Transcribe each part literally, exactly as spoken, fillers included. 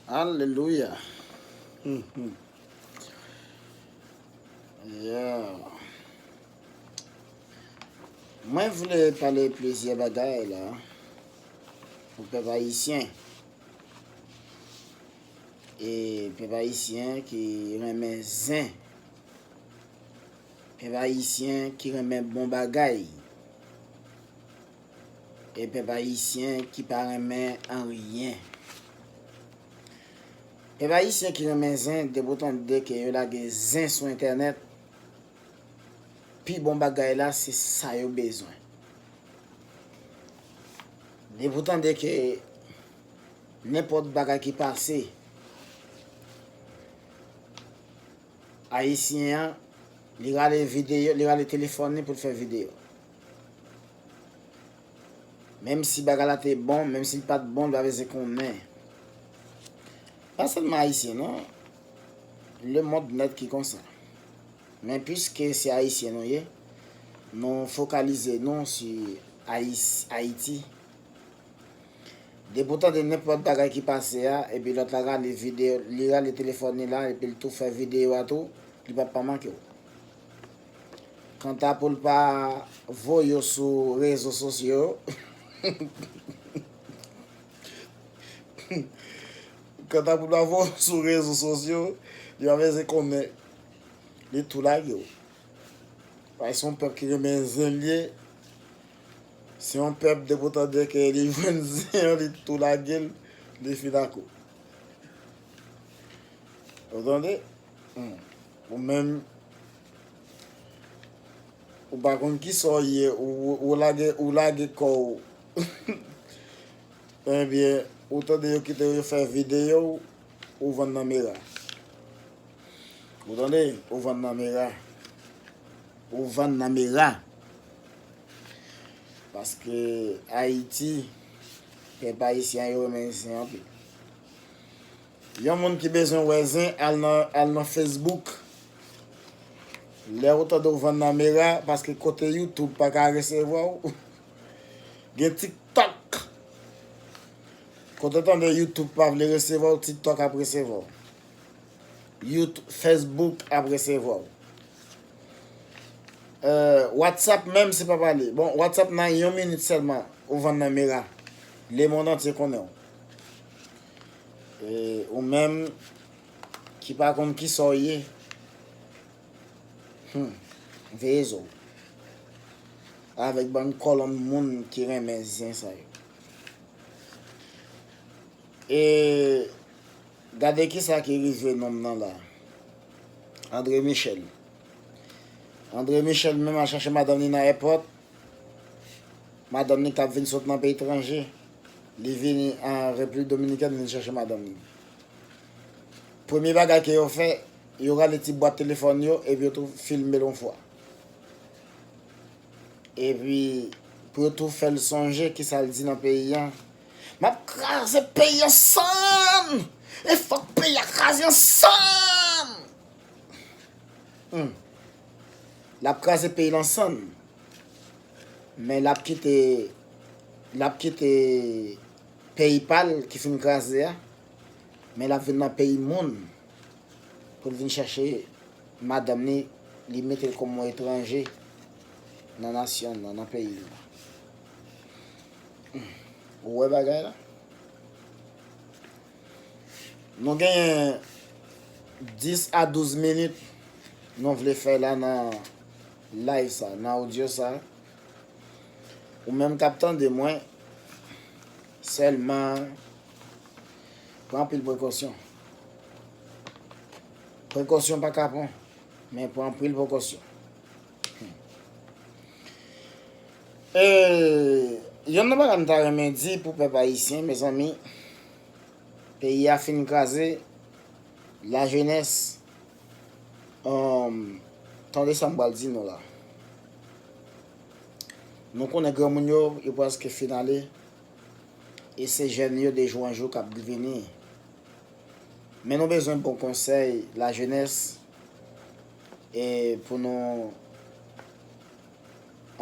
Alelouya. Yeah. Mwen vle pale plizyè bagay la pou pèp ayisyen. E pèp ayisyen ki renmen zen. Pèp ayisyen ki renmen bon bagay. E pèp ayisyen ki pa renmen anyen. Pèp ayisyen ki renmen zen, depi w tande ke yo lage zen sou entènèt, pi bon bagay la, se sa yo bezwen. Depi w tande ke nenpòt bagay ki pase, ayisyen an, li rale videyo, li rale telefòn li pou l fè videyo. Menm si bagay la te bon, menm si l pa t bon, li pa bezwen konnen. Pa sèlman ayisyen, non. Lemonn nèt ki konsa. Men piske se ayisyen nou ye, nou fokalize nou si Ayis-, Ayiti. Depi w tande nenpòt bagay ki pase a, epi lòt la rale videyo, li rale telefòn li la, epi l tou fè videyo a tou, li p ap pa manke w. Kanta pou l pa voye w sou rezo sosyo, kanta pou l pa voye w sou rezo sosyo, li pa bezwen konnen, li tou lage w. Paske se yon pèp ki renmen zen l ye. Se yon pèp depi w tande ke li jwenn zen an, li tou lage l, li fin ak ou. Ou tande? Hmm. Ou menm, ou pa konn kisa w ye, ou, ou lage, ou lage kò w. Ebyen, ou tande yo kite yo fè videyo, ou vann nan mera. Ou tande? Ou vann nan mera. Ou vann nan mera. Paske Ayiti, pèp ayisyen yo renmen zen anpil. Yon moun ki bezwen wè zen, al nan, al nan Facebook. Lè ou tande ou vann nan mera, paske kote YouTube pa ka resevwa w, gen TikTok. Kote w tande YouTube pa vle resevwa w, TikTok ap resevwa w. YouTube, Facebook ap resevwa w. Euh, WhatsApp menm se pa pale. Bon, WhatsApp nan yon minit sèlman, ou vann nan mera. Lemonn antye konnen w. E ou menm ki pa konn kisa w ye, hmm, veye zo w. Avèk bann kòlonn moun ki renmen zen sa yo. E gade kisa ki rive nonm nan la. André Michel. André Michel menm al chache madanm li nan èpòt. Madanm li k ap vin sot nan peyi etranje. Li vini an Repiblik Dominikèn vin chache madanm li. Premye bagay ke yo fè, yo rale ti bwat telefòn yo epi yo tou filme l yon fwa. Epi, pou yo tou fè l sonje kisa l di nan peyi a. M ap kraze peyi a sann! E fòk peyi a kraze an sann! Hmm. L ap kraze peyi l an sann. Men l ap kite, l ap kite peyi pa l ki fin kraze a. Men l ap vin nan peyi moun pou l vin chèche madanm li, li mete l kòm yon etranje nan nasyon l lan, nan peyi l lan. Ou wè bagay la? Nou genyen dis a douz minit nou vle fè la nan live sa, nan audio sa. Ou menm k ap tande mwen, sèlman pran anpil prekosyon. Prekosyon pa kapon, men pran anpil prekosyon. E, yonn nan bagay m ta renmen di pou pèp ayisyen, mezanmi, peyi a fin kraze, lajenès, um, tande sa m pral di nou la. Nou konnen granmoun yo, yo prèske fin ale, e se jèn yo de jou an jou k ap vini. Men nou bezwen bon konsèy lajenès, e pou nou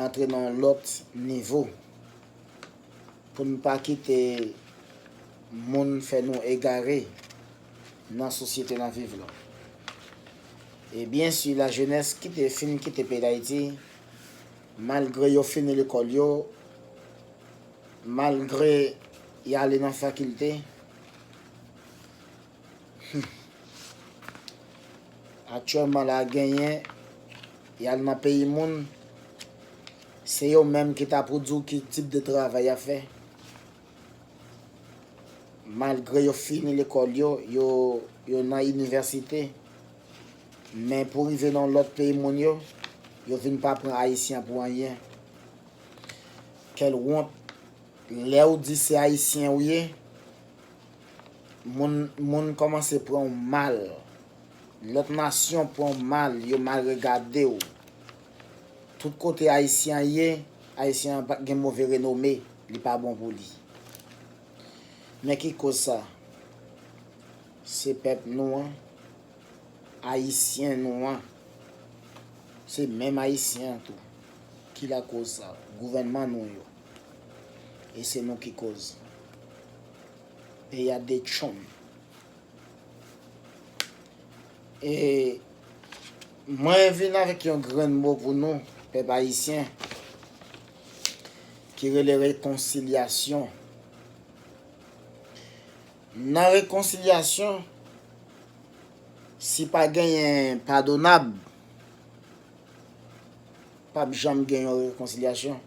antre nan yon lòt nivo, pou n pa kite moun fè nou egare. nan sosyete n ap viv la. E byen si lajenès kite, fin kite peyi Dayiti, malgre yo fini lekòl yo, malgre y ale nan fakilte, hmm, aktyèlman la genyen, y al nan peyi moun, se yo menm ki ta pou di w ki tip de travay y ap fè. Malgre yo fini lekòl yo, yo, yo nan inivèsite, men pou rive nan lòt peyi moun yo, yo vin pa pran Ayisyen pou anyen. Kèl wont, lè w di se Ayisyen w ye, moun, moun kòmanse pran w mal. Lòt nasyon pran w mal, yo mal regade w. Tout kote Ayisyen an ye, Ayisyen an pa gen move renome, li pa bon pou li. Men ki koz sa? Se pèp nou an, Ayisyen nou an. Se menm Ayisyen an tou ki lakoz sa, gouvènman nou yo. E se nou ki koz. Peyi a detchonm. E mwen vin avèk yon grenn mo pou nou, pèp ayisyen, ki rele rekonsilyasyon. Nan rekonsilyasyon, si pa genyen padonab, p ap janm gen yon rekonsilyasyon.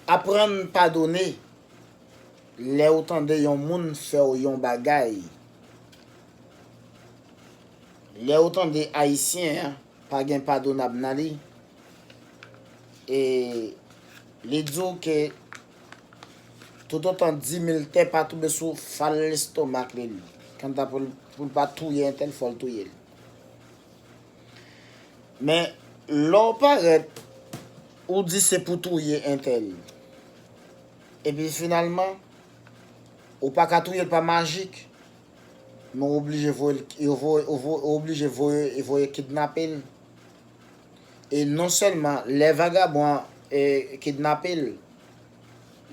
Aprann padone lè ou tande yon moun fè w yon bagay. Lè ou tande Ayisyen an pa gen padonab nan li, e li di w ke toutotan di mil tè pa tonbe sou fal lestomak li, kanta pou l, pou l pa touye entèl, fò l touye l. Men, lè w parèt, ou di se pou touye entèl. Epi finalman, ou pa ka touye l pa majik, men ou oblije voye l, yo voye, ou vo-, ou oblije voye, voye kidnape l. E non sèlman lè vagabon an, e, kidnape l,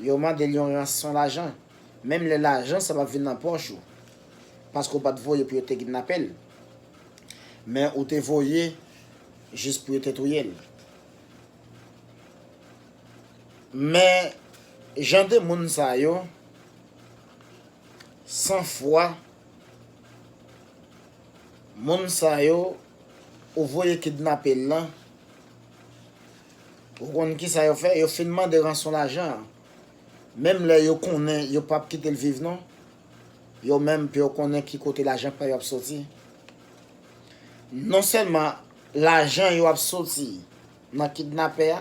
yo mande l yon ranson lajan. Menm lè lajan sa p ap vin nan pòch ou. Paske w pa t voye pou yo te kidnape l. Men ou te voye jis pou yo te touye l. Men jan de moun sa yo, sanfwa, moun sa yo, ou voye kidnape l lan, ou konn kisa yo fè? Yo fin mande ranson lajan an. Menm lè yo konnen yo p ap kite l viv non, yo menm pou yo konnen ki kote lajan pa yo ap soti. Non sèlman lajan yo ap soti nan kidnapè a,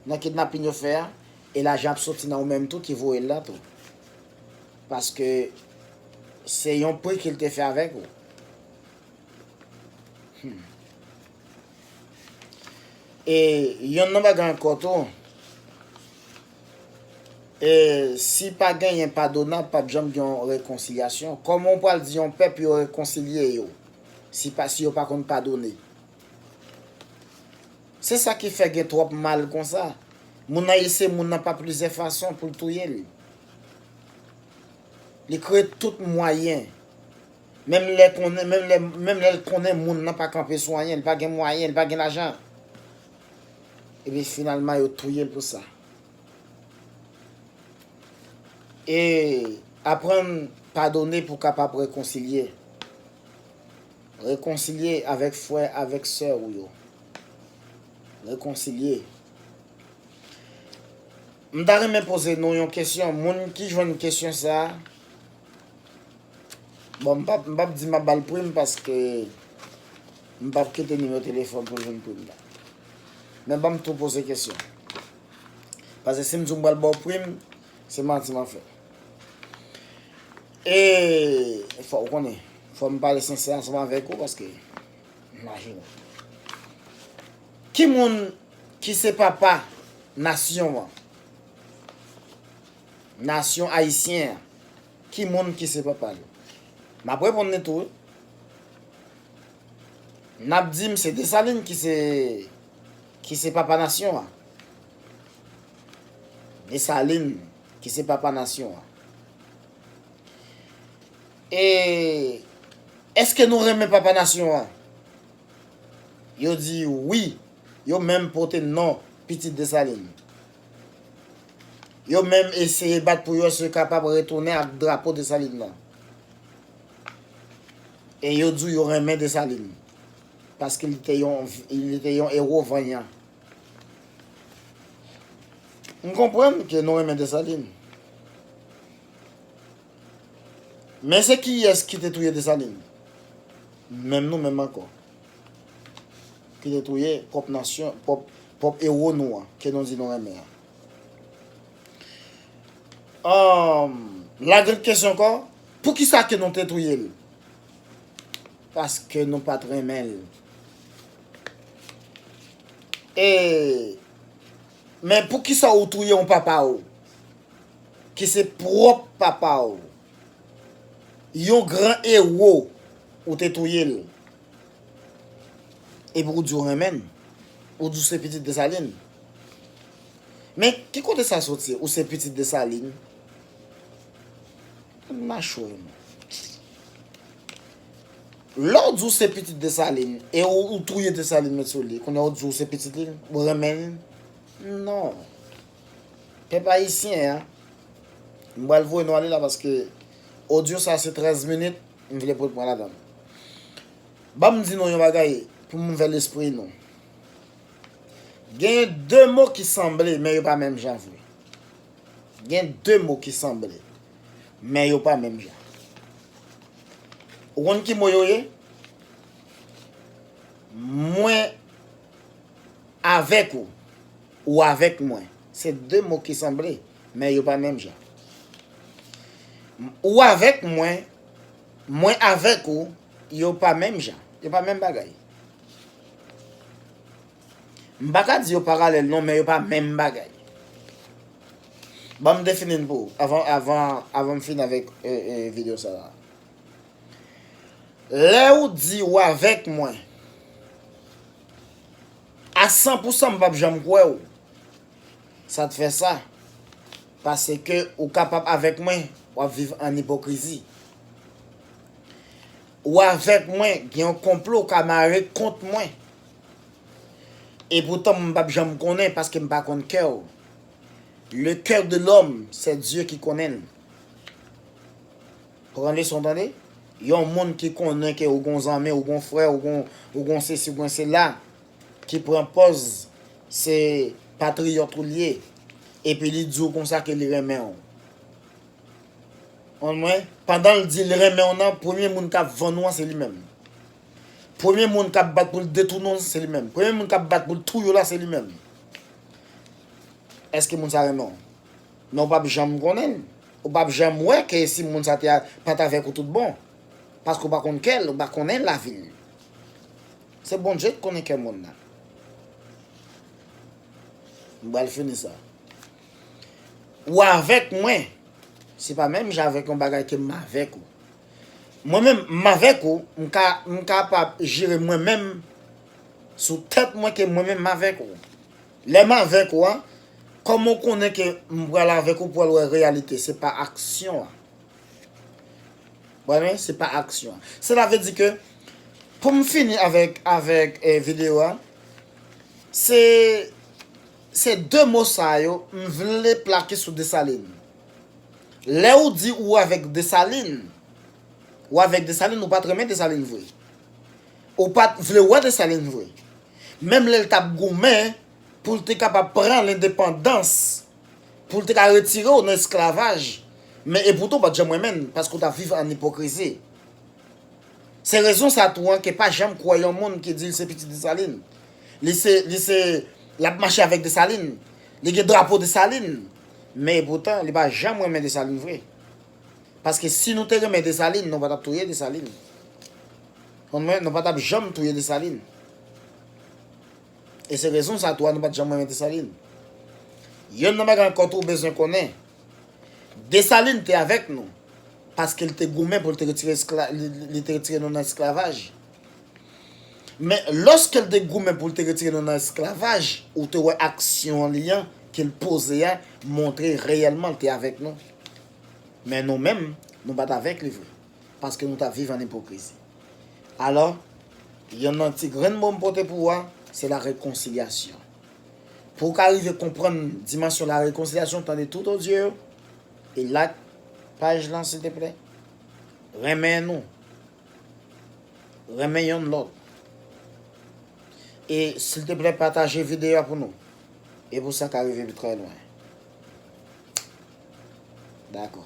nan kidnapin yo fè a, e lajan ap soti nan ou menm tou ki voye l la tou. Paske se yon pri ke l te fè avèk ou. Hmm. E yonn nan bagay ankò tou, e si pa genyen padonab, p ap janm gen yon rekonsilyasyon. Kòman w pral di yon pèp yo rekonsilye yo, si pa, si yo pa konn padone? Se sa ki fè gen twòp mal konsa. Moun nan, e se moun nan pa plizyè fason pou l touye l. Li kreye tout mwayen. Menm lè konnen, menm lè, menm lè l konnen moun nan pa kanpe sou anyen, li pa gen mwayen, li pa gen lajan. Epi finalman, yo touye l pou sa. E aprann padone pou w kapab rekonsilye. Rekonsilye avèk frè, avèk sè ou yo. Rekonsilye. M ta renmen poze nou yon kesyon. Moun ki jwenn kesyon sa a, bon, m p ap, m p ap di m ap ba l pri m paske m p ap kite nimewo telefòn pou l jwenn pri m la. Men ban m tou poze kesyon. Paske si m di w m pral ba w pri m, se manti m ap fè. E fò w konnen, fò m pale sensè ansanm avèk ou paske, imajine w. Ki moun ki se papa nasyon an? Nasyon ayisyen an. Ki moun ki se papa l? M ap reponn li tou, wi. N ap di m se Desalin ki se, ki se papa nasyon an. Desalin ki se papa nasyon an. E èske nou renmen papa nasyon an? Yo di wi. Yo menm pote non pitit Desalin. Yo menm eseye bat pou yo se kapab retounen ak drapo Desalin nan. E yo di yo renmen Desalin. Paske li te yon, li te yon ewo vanyan. M konprann ke nou renmen Desalin. Men se kiyès ki te touye Desalin? Menm nou menm ankò. Ki te touye pwòp nasyon, pwòp, pwòp ewo nou an, ke nou di nou renmen an. Ahn, la gran kesyon ankò, poukisa ke nou te touye l? Paske nou pa t renmen l. E, men poukisa ou touye yon papa w? Ki se pwòp papa w. Yon gran ewo, ou te touye l. Epi ou di w renmen l. Ou di w se pitit Desalin. Men ki kote sa soti? Ou se pitit Desalin? Machwè nou. Lè w di w se pitit Desalin e ou, ou touye Desalin met sou li, kounye a w di w se pitit li, ou renmen li? Non. Pèp ayisyen an, m pral voye nou ale la paske odyo sa se trèz minit, m vle pran ladan l. Ban m di nou yon bagay pou m ouvè lespri nou. Genyen de mo ki sanble, men yo pa menm jan vre. Gen de mo ki sanble, men yo pa menm jan. Ou konn ki mo yo ye? Mwen avèk ou, ou avèk mwen. Se de mo ki sanble, men yo pa menm jan. Ou avèk mwen, mwen avèk ou, yo pa menm jan. Yo pa menm bagay. M pa ka di yo paralèl non, men yo pa menm bagay. Ban m defini l pou ou, avan, avan, avan m fin avèk, e, e, videyo sa la. Lè ou di ou avèk mwen, a san pou san m p ap janm kwè w. Sa t fè sa? Paske ou kapab avèk mwen, w ap viv an ipokrizi. Ou avèk mwen, gen yon konplo w ka mare kont mwen. Epoutan m p ap janm konnen paske m pa konn kè w. Le cœur de l'homme, c'est Dieu qui connaît l. Pran leson tande. Yon moun ki konnen ke ou gon zanmi, ou gon frè, ou gon, ou gon sesi, ou gon sela, ki pran pòz se patriyòt ou l ye, epi li di w konsa ke li renmen w. Konn mwen, pandan l di l renmen w nan, premye moun k ap vann ou an se li menm. Premye moun k ap bat pou l detounen w se li menm. Premye moun k ap bat pou l touye w la se li menm. Èske moun sa renmen w? Men w p ap janm konnen l. Ou p ap janm wè ke si moun sa te a, pa t avèk ou tout bon. Paske w pa konn kè l, ou pa konnen lavi l. Se Bondye ki konnen kè moun nan. M pral fini sa. Ou avèk mwen, se pa menm jan avèk yon bagay ke m avèk ou. Mwen menm, m avèk ou, m ka, m kapab jere mwen menm sou tèt mwen ke mwen menm m avèk ou. Lè m avèk ou a, kòman w konnen ke m pral avèk ou pou w al wè reyalite? Se pa aksyon an. Ou konprann? Se pa aksyon an. Sela vle di ke, pou m fini avèk, avèk, e, videyo a, se, se de mo sa yo, m vle plake sou Desalin. Lè ou di ou avèk Desalin, ou avèk Desalin, ou pa t renmen Desalin vre. Ou pa t vle wè Desalin vre. Menm lè l t ap goumen pou l te kapab pran lendepandans, pou l te ka retire w nan esklavaj, men epoutan w pa t janm renmen l, paske w t ap viv an ipokrizi. Se rezon sa tou an ke pa janm kwè yon moun ki di l se pitit Desalin. Li se, li se, l ap mache avèk Desalin. Li gen drapo Desalin. Men epoutan, li pa janm renmen Desalin vre. Paske si nou te renmen Desalin, nou pa t ap touye Desalin. Konprann mwen, nou pa t ap janm touye Desalin. E se rezon sa tou a nou pa t janm renmen Desalin. Yonn nan bagay ankò tou ou bezwen konnen, Desalin te avèk nou, paske l te goumen pou l te retire eskla-, li, li te retire nou nan esklavaj. Men lòske l te goumen pou l te retire nou nan esklavaj, ou te wè aksyon li an, ke l poze a, montre reyèlman l te avèk nou. Men nou menm, nou pa t avèk li vre. paske nou t ap viv an ipokrizi. Alò, yon nan ti grenn mo m pote pou ou a, se la rekonsilyasyon. Pou w ka rive konprann dimansyon la rekonsilyasyon, tande tout odyo yo, e like paj lan, silteplè. Renmen nou. Renmen yonn lòt. E silteplè, pataje videyo a pou nou. E pou sa ka rive pi trè lwen. Dakò.